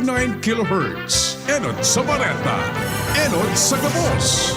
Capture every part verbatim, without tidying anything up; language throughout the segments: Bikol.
nine kilohertz. Enot sa bareta. Enot sa gabos.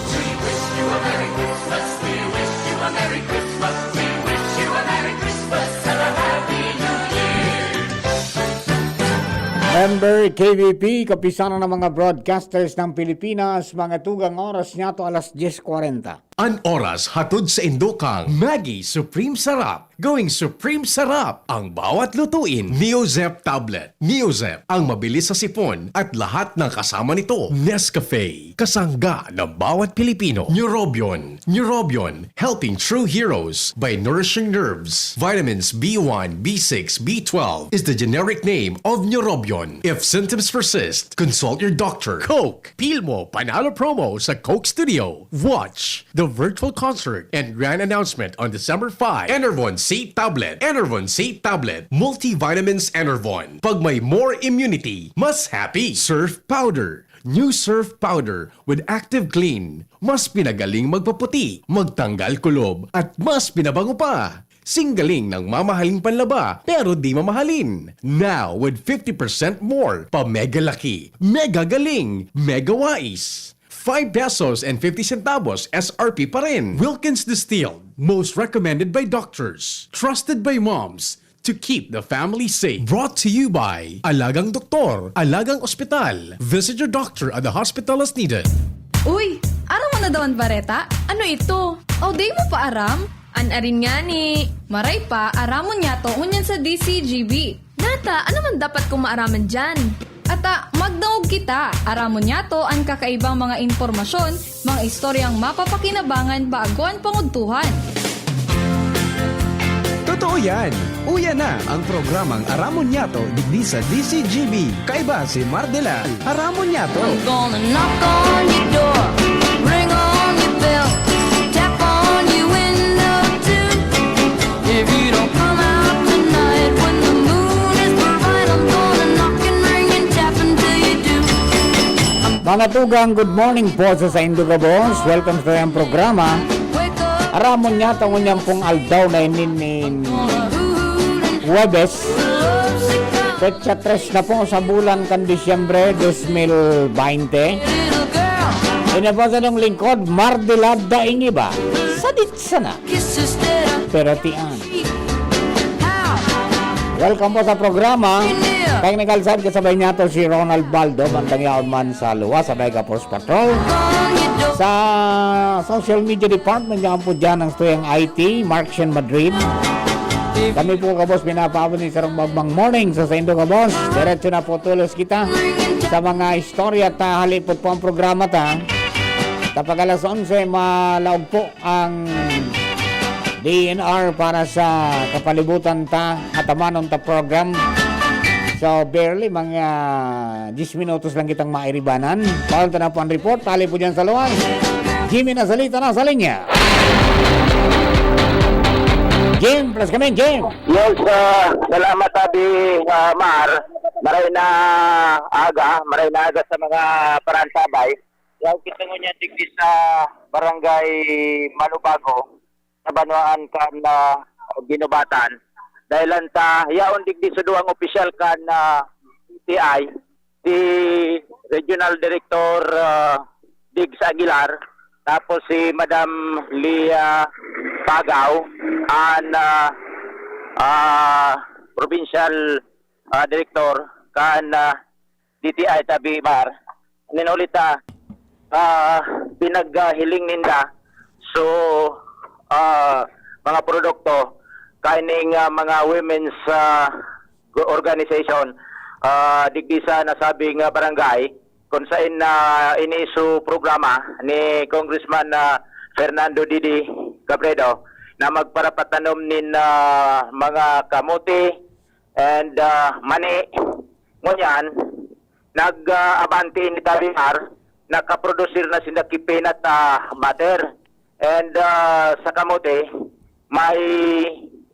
Member K B P, Kapisanan ng mga Broadcasters ng Pilipinas, mga tugang, oras niya to alas diyes kwarenta. An oras hatod sa indokang Maggi Supreme Sarap. Going Supreme Sarap ang bawat lutuin. Neozep Tablet. Neozep, ang mabilis sa sipon at lahat ng kasama nito. Nescafe, kasangga ng bawat Pilipino. Neurobion. Neurobion, helping true heroes by nourishing nerves. Vitamins B one, B six, B twelve is the generic name of Neurobion. If symptoms persist, consult your doctor. Coke, Pilmo, Panalo promo sa Coke Studio. Watch the virtual concert and grand announcement on December five. Enervon C Tablet. Enervon C Tablet. Multivitamins Enervon. Pag may more immunity, mas happy. Surf Powder. New Surf Powder with Active Clean. Mas pinagaling magpaputi, magtanggal kulob, at mas pinabango pa. Singgaling ng mamahaling panlaba, pero di mamahalin. Now with fifty percent more, pa mega laki, mega galing, mega wais. Five pesos and fifty centavos S R P pa rin. Wilkins Distilled, most recommended by doctors, trusted by moms, to keep the family safe. Brought to you by Alagang Doktor, Alagang Ospital. Visit your doctor at the hospital as needed. Uy, aram mo na daw an bareta? Ano ito? Aw, di mo pa aram? An arin ngani, maray pa, aramon niyato ngunyan sa D C G B. Nata, ano man dapat kong maaraman diyan? Ata, magdangog kita. Aramon niyato an kakaibang mga impormasyon, mga istoryang mapapakinabangan bago an pangudtuhan. Totoo yan! Uya na ang programang Aramon Niyato digdi sa D C G B. Kaiba si Mardelan. Aramon Niyato. I'm gonna knock on your door, ring on your bell, tap on your window too. If you don't come out tonight when the moon is bright, I'm gonna knock and ring and tap until you do. Mga tugang, good morning po sa saindo gabos. Welcome sa iyang programa. Wake up, Aramon niyato ngunyan pong aldaw na ini nin gonna hoo-hoo and Huwebes. love sick. Petsa tres na po sa bulan kan Disyembre dos mil baynte. Little girl, Ini po sa inyong lingkod, Mardelad Daing Iba. Sadit sana, kiss instead of pero tian. how. Welcome po sa programa. Technical side, kasabay niyato si Ronald Baldo, bantang yaon man sa luwas, sabay ka Force Patrol. On your door. Sa social media department, yan po dyan ang stuyang I T, Mark Shen Madrid. Kami po, kabos, pinapaabot ni Sarong Magbang Morning sa saindo, kabos. Diretso na po tulos kita sa mga istorya at ah, halipot po ang programa ta. Kapag alas onse, malaog po ang D N R para sa kapalibutan ta, Atamanon Ta program. So, barely mga diyes minutos lang kitang mairibanan. Paunta na po ang report. Tali po dyan sa luwas. Jimmy Nasalita na sa linya. Jim, press kami, Jim. Yes, ah, salamat, Abi, ah, Mar. Maray na aga, maray na aga sa mga parantabay. Yaw kita ngunyan digdi sa Barangay Malubago, sa Banwaan kan, ah, Ginubatan. Dahil lang ta, yaon digdi sa duwang opisyal kan, ah, T I, si Regional Director, ah, Diggs Aguilar, tapos si Madam Leah Pagaw, an, ah, ah, Provincial, ah, Director kan, ah, D T I Tabi Mar. Nin ulit, ah, ah, pinaghiling ninda. So, ah, mga produkto, kaining, ah, mga women's, ah, organization, ah, digdi sa nasabing, ah, barangay, kung saan na iniso programa ni Congressman, ah, Fernando Didi Cabredo na magparapatanom nin, ah, mga kamote and, ah, mani. Ngunyan, nag, ah, abante ini Tabi Mar, nakaprodusir na sinda ki peanut, ah, butter. And, ah, sa kamote, may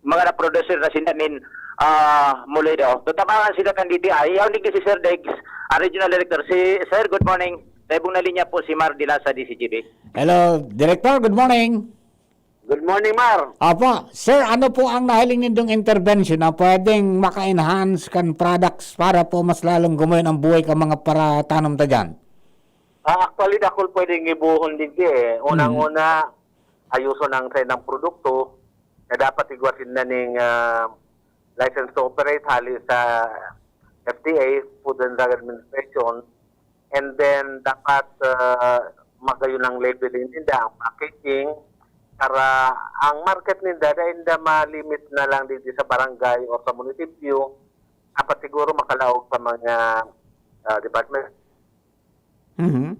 mga naprodusir na sinda nin, ah, molido. Tatabangan sila kan D T I. Yaon digdi si Sir Degs, ang regional director. Si Sir, good morning. Sa ibong na linya po si Mar Dila sa D C G B. Hello, Director. Good morning. Good morning, Mar. Apo, sir, ano po ang nahiling nindong intervention na pwedeng maka-enhance kan products para po mas lalong gumayon ang buhay kan mga paratanom ta diyan? Ah, actually, dakul pwedeng gibohon digdi, eh. Mm. Unang-una, ayuson ang saindang produkto na dapat igwa sinda ning, ah, license to operate hali sa F D A, Food and Drug Administration. And then, dapat, ah, magayon ang labeling ninda, ang packaging, para ang market ninda, dai ninda ma-limit na lang digdi sa barangay o sa munisipyo, dapat siguro makalaog sa mga, ah, department. Mhm.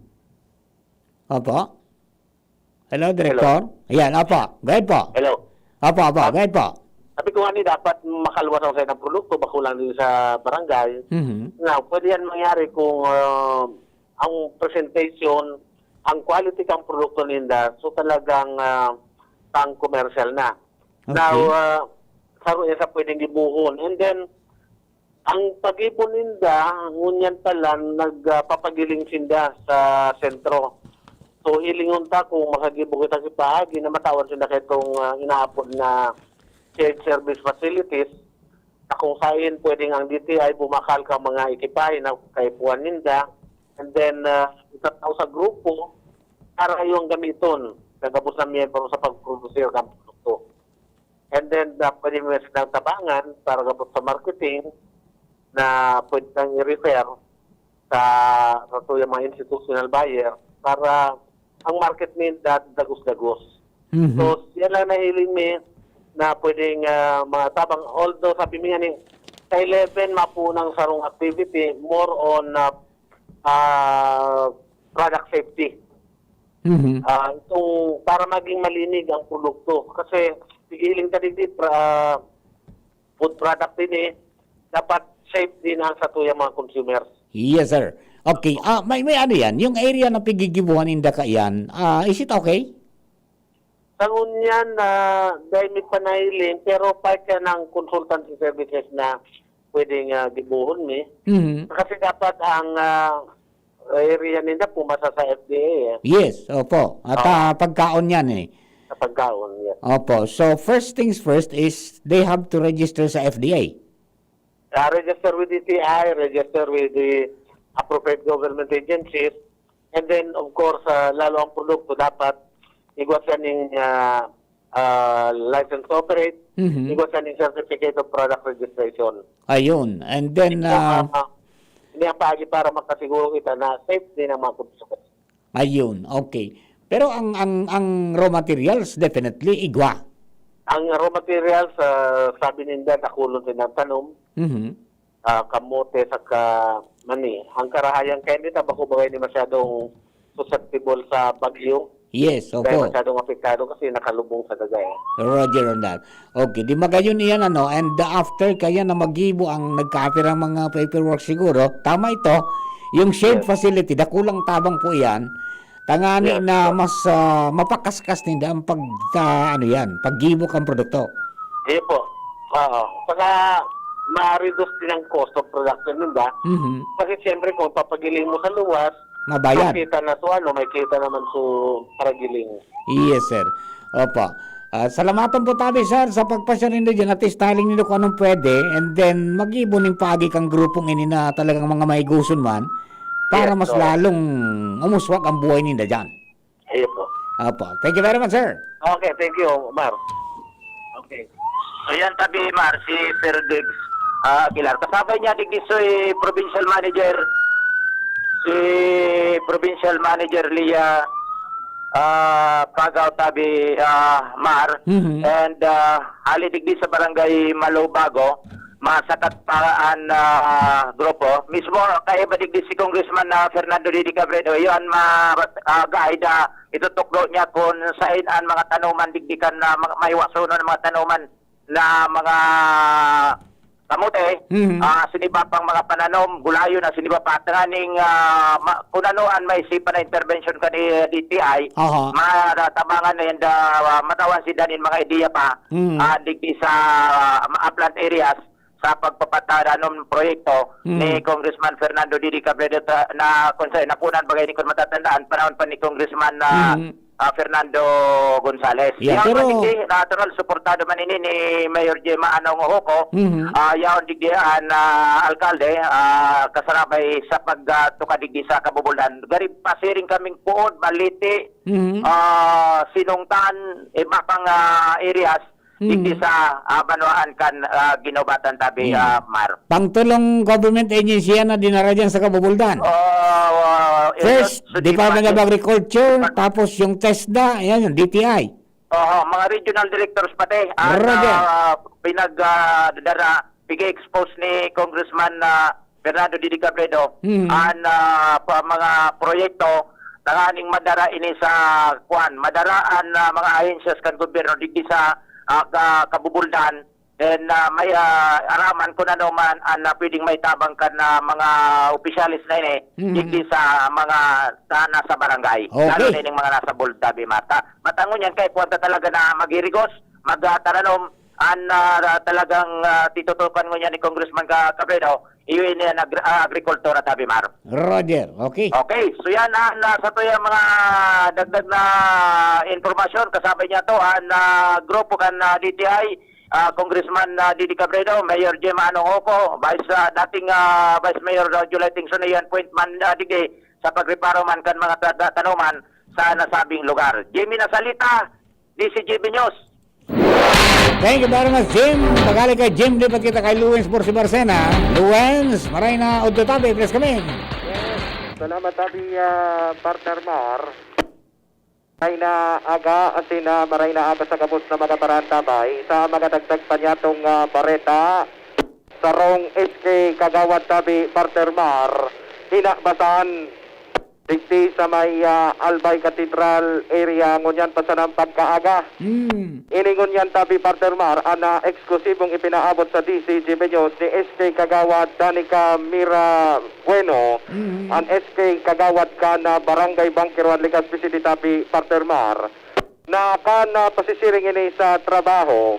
Opo. Hello, Director. Hello. Ayan, opo. Go ahead po. Hello. Opo, opo. Ah, go ahead po. Sabi ko nga ni, dapat makaluwas ang saindang produkto, bako lang din sa barangay. Mhm. Now, pwede yan mangyari kung, ah, ang presentation, ang quality kang produkto ninda, so talagang, ah, pang commercial na. Okay. Now, ah, saro yan sa pwedeng gibohon. And then, ang pag-ibo ninda, ngunyan pala, nagpapagiling sinda sa sentro. So, hilingon ta kung makagibo kita sa paagi na matawan sinda kaitong, ah, inaapod na shared service facilities, na kung sain pwedeng ang D T I bumakal ka mga ekipahe na kaipuhan ninda, and then, ah, itatao sa grupo para yung gamiton sa gabos na miyembro sa pagprodusir ng produkto. And then, ah, pwede mo silang tabangan para gabos sa marketing na pwede kang i-refer sa, sa tuyang mga institutional buyer para ang market ninda dagos-dagos. Mhm. So, yan lang nahiling mi na pwedeng, ah, matabang. Although, sabi mi nga ni, sa eleven, mapunang sarong activity, more on, ah, ah, product safety. Mhm. Ah, itong para maging malinig ang produkto. Kasi, sige, hiling ta digdi, pra-, food product din eh, dapat safe din ang sa tuyang mga consumers. Yes, sir. Okay. Ah, may, may ano yan? Yung area na pigigibuhan ninda kaiyan, ah, is it okay? Sa ngunyan, ah, dahil may panahiling, pero part yan ng consultancy services na pwedeng, ah, gibuhon mi. Mhm. Kasi dapat ang, ah, area ninda pumasa sa F D A eh. Yes, opo. At, Oo. ah, pagkaon yan eh. Sa pagkaon, yes. Opo. So, first things first is they have to register sa F D A. Ah, register with D T I, register with the appropriate government agencies, and then, of course, ah, lalo ang produkto dapat igwa siya ning, ah, ah, license to operate, Mhm. igwa siya ning certificate of product registration. Ayun. And then, Ito, ah, ah, ah, ini ang paagi para makasiguro kita na safe din ang mga consumer. Ayun, okay. Pero ang, ang, ang raw materials, definitely, igwa. Ang raw materials, ah, sabi ninda, dakulon din ang tanom. Mhm. Ah, kamote, saka mani. Ang karahayan kaya nila, bako ba ini masyadong susceptible sa bagyo? Yes, Dahil opo. masyadong apektado kasi nakalubong sa daga eh. Roger on that. Okay, di magayon iyan, ano, and after kaya na magibo ang nagkapirang mga paperwork siguro, tama ito, yung shared Yes. facility, dakulang tabang po iyan, tangani Yes, na po. mas, ah, mapakaskas ninda ang pag, ah, ano yan, paggibo kan produkto. Iyo po. Oo. Saka ma-reduce din ang cost of production ninda. Mhm. Kasi siyempre kung papagiling mo sa luwas, Mabayad. May kita na so ano, may kita naman so paragiling. Yes, sir. Opo. Ah, salamatan po tabi, sir, sa pagpasyal nindo diyan. At least, taling nindo kung anong pwede. And then, mag-ibo ning paagi kang grupong ini na talagang mga mahigoson man para Yes, mas oo. lalong umuswag ang buhay ninda diyan. Ayun po. Opo. Thank you very much, sir. Okay, thank you, Mar. Okay. Ayan, tabi, Mar, si Sir Diggs, ah, Aguilar. Kasabay niya, digdi, si provincial manager, si provincial manager Lia, ah, Pagaw, tabi, ah, Mar. Mhm. And, ah, hali digdi sa barangay Malubago, masakat pa an, ah, grupo. Mismo, kaiba digdi si Congressman na Fernando Didi Cabredo, iyo an ma-, ah, guide, ah, itutukdo niya kung sain an mga tanuman digdi kan, ah, mga maiwasonon ang mga tanuman na mga kamote, Mhm. ah, siniba pang mga pananom, gulayon na siniba pa, tanganing, ah, ma-, kung ano an maisipan na intervention kan D T I, Aha. matatabangan na yan, ah, matawan si Danin mga ideya pa, Mhm. ah, digdi sa, ah, mga plant areas, sa pagpapataranom proyekto ni Mm. Congressman Fernando Didi Cabredo ta-, na kung sa nakunan bagay ni kung matatandaan, panahon pa ni Congressman, ah, Mm. ah, Fernando Gonzales. Yeah, yaon pero man digdi, natural, suportado man ini ni Mayor Gemma Anong Ohoco. Mhm. Ah, yaon digdi an, ah, alkalde, ah, kasarabay sa pag, ah, tukad digdi sa Kabubuldan. Gari pasiring kaming Puod, Baliti, Mhm. ah, Sinungtan, iba pang, ah, areas, Mhm. digdi sa, ah, banwaan kan, ah, Guinobatan tabi, Mhm. ah, Mar. Pangtulong government agency yan na dinara dyan sa Kabubuldan. Oh, ah, First, Department of Agriculture, Depart- tapos yung TESDA, yan yung D T I. Oho, mga regional directors pati, ah, Roger. na pinag, ah, dara, pig-expose ni Congressman, ah, Fernando Didi Cabredo, Hmm. an, ah, pa, mga proyekto tanganing madara ini sa, kuwan, madara an, ah, mga ahensyas kan gobyerno digdi sa, ah, ka-, Kabubuldan. Then, ah, may, ah, araman kung ano man an, ah, pwedeng maitabang kan, ah, mga opisyales na ini, Hmm. digdi sa mga ta-, nasa barangay, Okay. lalo na ining mga nasa Bulda, Bimata. Matangon yan kay kuwan ta talaga na maghirigos, magtaranom, an, ah, talagang, ah, titutukan ngunyan ni Congressman Ca-, Cabredo, iyo ini an agri-, ah, agrikultura, tabi, Mar. Roger, okay. Okay, so yan an, ah, sa tuya mga dagdag na impormasyon, kasabay niya to, an, ah, grupo kan, ah, D T I, ah, Congressman, ah, Didi Cabredo, Mayor Gemma Anong Oco, Vice, ah, dating, ah, Vice Mayor, ah, July Tingson, iyan point man, ah, digdi sa pagreparo man kan mga ta-, ta-, tanoman sa nasabing lugar. Jimmy Nasalita, D C G B News. Thank you very much, Jim. Pagali kay Jim, lipat kita kay Luwens Borsi Barcena. Luwens, maray na udto tabi, please come in. Yes. Salamat, tabi, ah, partner Mar. Maray na aga, asin, ah, maray na aga sa gabos na mga paraantabay. Sa mga dagdag pa niyatong, ah, bareta, sarong S K Kagawad tabi, partner Mar, hinabasan. Digdi sa may, ah, Albay Cathedral area ngunyan pa sanang pagkaaga. Hmm. Ini ngunyan tabi, partner Mar, an, ah, eksklusibong ipinaabot sa D C G B News ni S K Kagawad Danica Mira Bueno, Hmm. an S K Kagawad kan, ah, Barangay Bangkeruan, Legazpi City, tabi, partner Mar. Na kan, ah, pasisiring ini sa trabaho,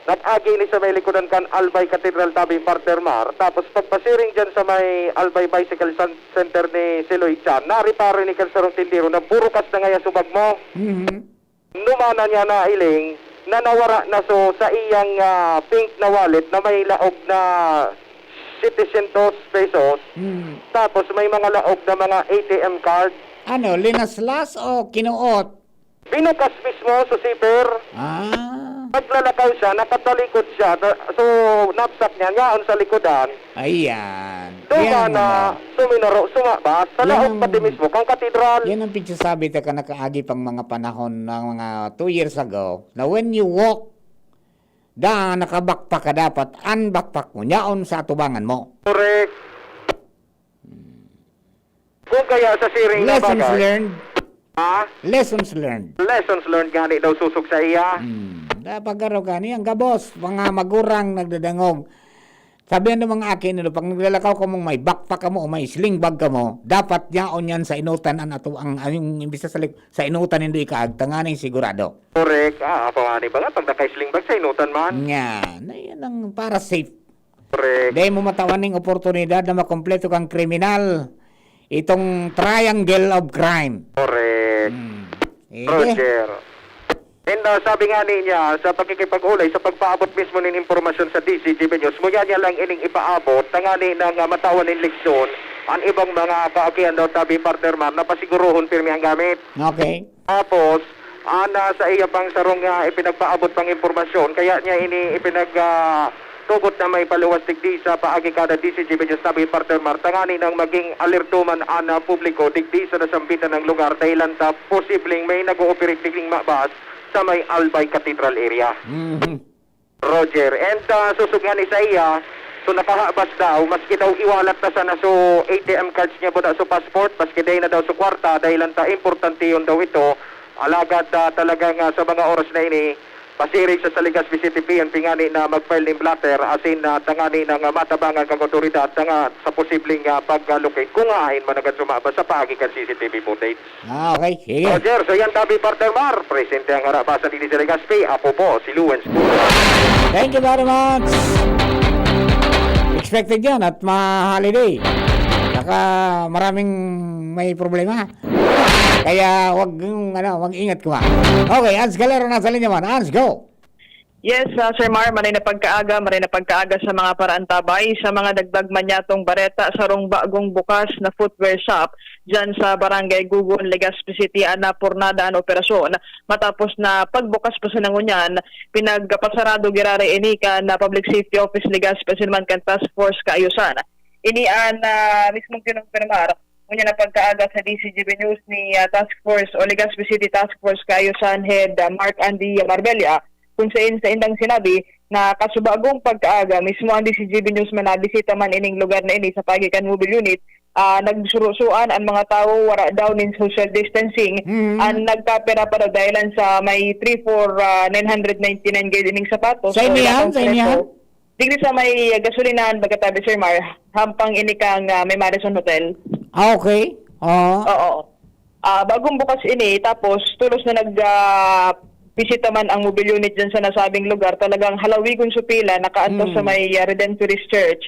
nag-agi ini sa may likodan kan Albay Cathedral tabi, partner Mar. Tapos pagpasiring diyan sa may Albay Bicycle San-, Center ni Siloy Chan, nariparo ini kan sarong tindero na burukas na ngaya subag mo. Mhm. Numana niya nailing na nawara na so sa iyang, ah, pink na wallet na may laog na setecientos pesos. Mhm. Tapos may mga laog na mga A T M card. Ano, linaslas o kinuot? Binukas mismo sa zipper. Ah. Naglalakaw siya, nakatalikod siya. Ta-, so, knapsack niya, yaon sa likodan. Ayan. Duman Yan na, ang suminaro, sumabas, sa Yan laog ang, pati mismo, kang katedral. Yan ang pigsasabi ta ka nakaagi pang mga panahon ng mga two years ago, na when you walk, da, nakabakpak ka dapat, ang bakpak mo, yaon sa atubangan mo. Correct. Hmm. Kung kaya sa siring na Lessons bagay. learned. Ha? Lessons learned. Lessons learned gani daw susog sa iya. Hmm. Dapat garo gani ang gabos, mga magurang nagdadangog. Sabi ng mga aki nila, pag naglalakaw ka mong may backpack ka mo o may sling bag ka mo, dapat yaon yan sa inutan ang ato, ang, ang yung imbis sa lik-, sa inutan nindo ikaag, tanganing sigurado. Correct. Ah, apo nga ni ba nga, pag naka-sling bag sa inutan man. Nga, na yan ang para safe. Correct. Dai mo matawan ning oportunidad na makompleto kang kriminal. Itong triangle of crime. Correct. Hmm. Eh, Roger. And, ah, sabi nga niya, sa pakikipag-ulay, sa pagpaabot mismo nin impormasyon sa D C G B News, ngunyan niya lang ining ipaabot, tangani nang, ah, matawan nin leksyon, ang ibang mga kaakihan daw tabi, partner Mar, na pasigurohon pirmi ang gamit. Okay. Tapos, ana sa iya pang sarong, ah, ipinagpaabot pang impormasyon, kaya niya ini ipinag, ah, tugot na may paluwas digdi sa paagi kada D C G B News tabi, partner Mar, tangani nang maging alerto man an, ah, publiko digdi sa nasambitan ng lugar, dahilan ta posibleng may nag-ooperate digding mabas sa may Albay Cathedral area. Mhm. Roger. And, ah, susog ngani sa iya, so nakahabas daw, maski daw iwalat na sana so A T M cards niya buda so passport, maski dai na daw so kwarta, dahilan ta importante yun daw ito. Alagad, ah, talagang, ah, sa mga oras na ini, pasiring sa Legazpi City P N P ngani na mag-file nin blotter, asin, ah, tangani nang, ah, matabangan kang otoridad, tanga sa posibleng, ah, pag-locate kung haen man agad sumabas sa paagi kan C C T V footage. Ah, okay. Sige. Roger, so yan tabi, partner Mar. Presente ang harabasan digdi sa Legazpi. Ako po, si Luwens Cuba. Thank you very much. expected yan at ma-holiday. Saka maraming may problema. Kaya wag yung, ano, mag-ingat ka. Okay, Ans Galero nasa linya man. Ans, go! Yes, ah, Sir Mar, maray na pagkaaga, maray na pagkaaga sa mga paraantabay. Sa mga dagdag manyatong bareta, sarong bagong bukas na footwear shop dyan sa Barangay Gugon, Legazpi City, an napurnada an operasyon. Matapos na pagbukas pa sa nangunyan, pinagpasarado giraray ini kan na Public Safety Office Legazpi asin man kan Task Force Kaayusan. Ini an, ah, mismong kinumpirmar ngunyan na pagkaaga sa D C G B News ni, ah, Task Force o Legazpi City Task Force Kaayusan Head, ah, Mark Andy Marbella, kung sain sa indang sinabi na kasubagong pagkaaga, mismo ang D C G B News man nabisita man ining lugar na ini sa pagi kan mobile unit, ah, nagsurusuan ang mga tawo, wara daw nin social distancing. Mm. Ang nagkapira pa daw dahilan sa may three for, ah, nine hundred ninety-nine gayod ining sapatos. Sa So, inyo yan? ilang Sa inyo yan? preso. Digdi sa may gasolinahan, pagkatabi, Sir Mar, hampang ini kang, ah, may Madison Hotel. Ah, okay. Oo. Oo. Ah, bagong bukas ini, tapos tulos na nag, ah, bisita man ang mobile unit dyan sa nasabing lugar, talagang halawigon sa pila, nakaantos sa Mm. may, ah, Redemptorist Church.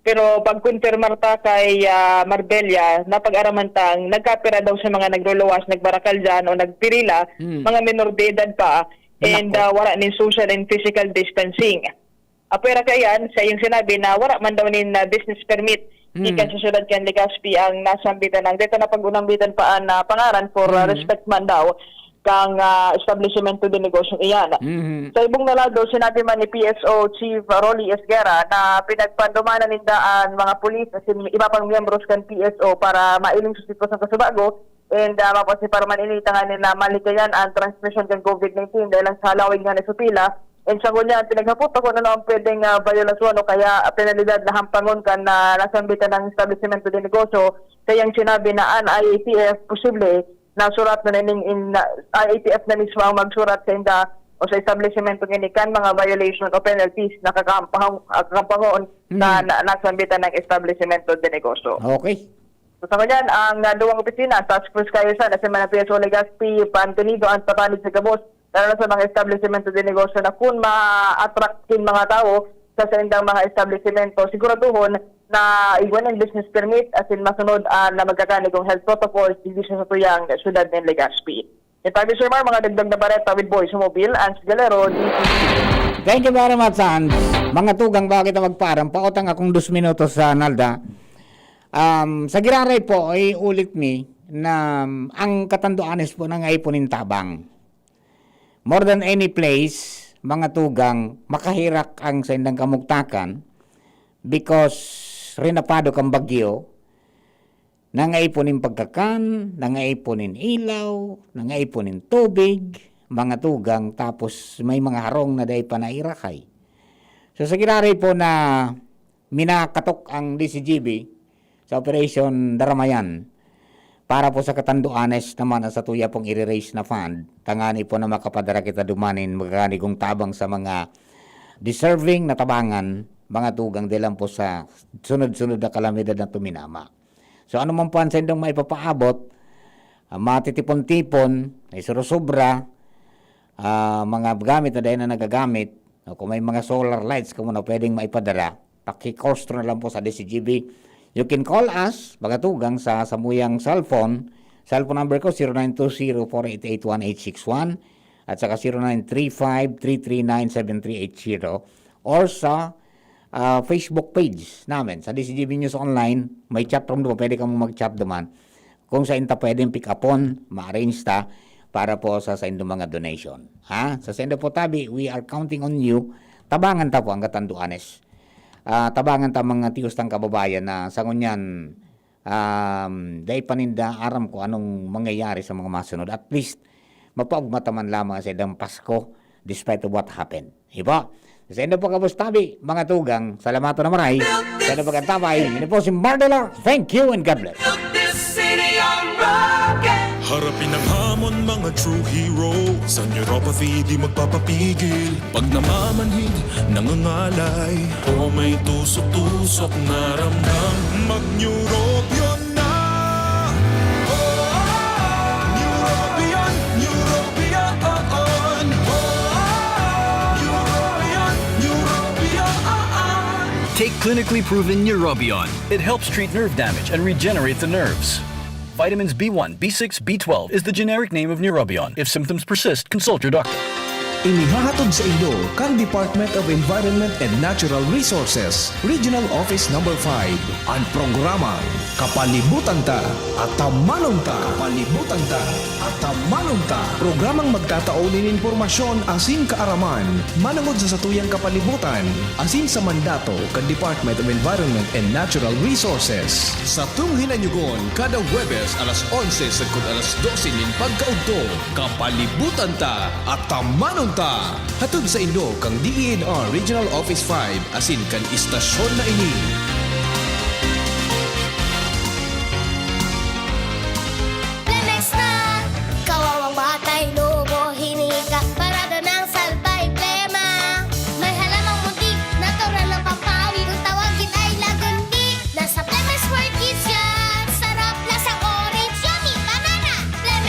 Pero pagkonfirmar ta kay, ah, Marbella, napag-araman tang nagkapira daw sa mga nagluluwas, nagbarakal dyan o nagpirila, Mm. mga menor de edad pa, and, Nako. ah, wala nin social and physical distancing. Apwera kaiyan, sa iyang sinabi na wala man daw nin, ah, business permit Mm. gikan sa syudad kan Legazpi ang nasambitan ng deta na pag-unambitan pa an, ah, pangaran for, ah, Mm. respect man daw kang, ah, establisimento de negosyo iyan. Mhm. Sa ibong na lado, sinabi man ni P S O Chief Rolly Esguerra na pinagpandumanan ninda an mga pulis asin iba pang miyembros kan P S O para mailing sa sitwasyong kasubago. And, ah, mapasiparuman ini tanganing na malikayan an transmisyon kan COVID nineteen dahil lang sa halawig nga ni sa pila. And sa ngunyan, pinaghapot pa kung ano ang pwedeng, ah, bayolasyon o kaya penalidad na hampangon kan, ah, nasambitan ng establisimento de negosyo. Sa iyang sinabi na an I A T F posible na surat na nining in, na I A T F na mismo ang magsurat sa inda o sa establisimento ini kan mga violation o penalties na kakampahong-, ah, kakampangon na, Mm. na nasambitan ng establisimento de negosyo. Okay. So, sa ngunyan, ang, ah, duwang opisina, Task Force Kaayusan, asin man ang P S O Legazpi, pantinido ang patanid sa gabos, lalo na sa mga establisimento de negosyo na kun ma-attract kin mga tawo sa saindang mga establisimento, siguraduhon na igwa nin business permit asin masunod, ah, na magkakanigong health protocols digdi sa satuyang syudad nin Legazpi. Ito, Sir Mar, mga dagdag na bareta with Boys Mobile, Ans Galero, D C. Thank you very much, Ans. Mga tugang, bago kita magpaaram, pautang akong dos minutos sa Nalda. Um, sa giraray po, iulit mi na, um, ang Catanduanes po nangaipo nin tabang. More than any place, mga tugang, makahirak ang saindang kamugtakan because rinapado kan bagyo, nangaipo nin pagkakan, nangaipo nin ilaw, nangaipo nin tubig, mga tugang, tapos may mga harong na dai pa nairakay. So, sa giraray po na minakatok ang D C G B sa Operation Daramayan para po sa Catanduanes naman, ang satuya pong ire-raise na fund, tangani po na makapadara kita duman nin magkakanigong tabang sa mga deserving na tabangan, mga tugang, dahil lang po sa sunod-sunod na kalamidad na tuminama. So, ano man po ang saindong maipapaabot, ah, matitipon-tipon, may surusubra, ah, mga gamit na dai na nagagamit, o kung may mga solar lights kamo na pwedeng maipadara, paki-cost na lang po sa D C G B. You can call us, mga tugang, sa samuyang cellphone. Cellphone number ko, zero nine two zero four eight eight one eight six one at saka zero nine three five three three nine seven three eight zero, or sa, ah, Facebook page namin, sa D C G B News Online. May chat room doon, pwede kamo mag-chat duman. Kung sain ta pwedeng pick-upon, ma-arrange ta para po sa saindong mga donation. Ha? Sa saindo po tabi, we are counting on you. Tabangan ta po ang Catanduanes. Ah, tabangan ta mga tiyos tang kababayan na sa ngunyan, um, dai pa ninda aram kung anong mangyayari sa mga masunod. At least, mapaugma ta man lamang sa idang Pasko despite of what happened. Iba, sa indo po, kabustabi, mga tugang, salamato na maray, sa indo pagkantabay, ini po si Mardelar. Thank you and God bless. Harapin ang hamon, mga true hero. Sa neuropathy, di magpapapigil. Pag namamanhid, nangangalay, o may tusok-tusok na ramdam, mag-Neurobion na. Neurobion, Neurobion, Neurobion, Neurobion. Take Clinically proven Neurobion. It helps treat nerve damage and regenerate the nerves. Vitamins B one, B six, B twelve is the generic name of Neurobion. If symptoms persist, consult your doctor. Inihahatod sa inyo kan Department of Environment and Natural Resources, Regional Office Number five, an programang Kapalibutan Ta, Atamanon Ta. Kapalibutan Ta, Atamanon Ta. Programang magtatao nin impormasyon asin kaaraman manongod sa satuyang kapalibutan asin sa mandato kan Department of Environment and Natural Resources. Satong hinanyugon kada Huwebes alas onse sagkod alas dose nin pagkaudto. Kapalibutan Ta, Atamanon Ta. Hatod sa inyo kan D E N R Regional Office five asin kan istasyon na ini.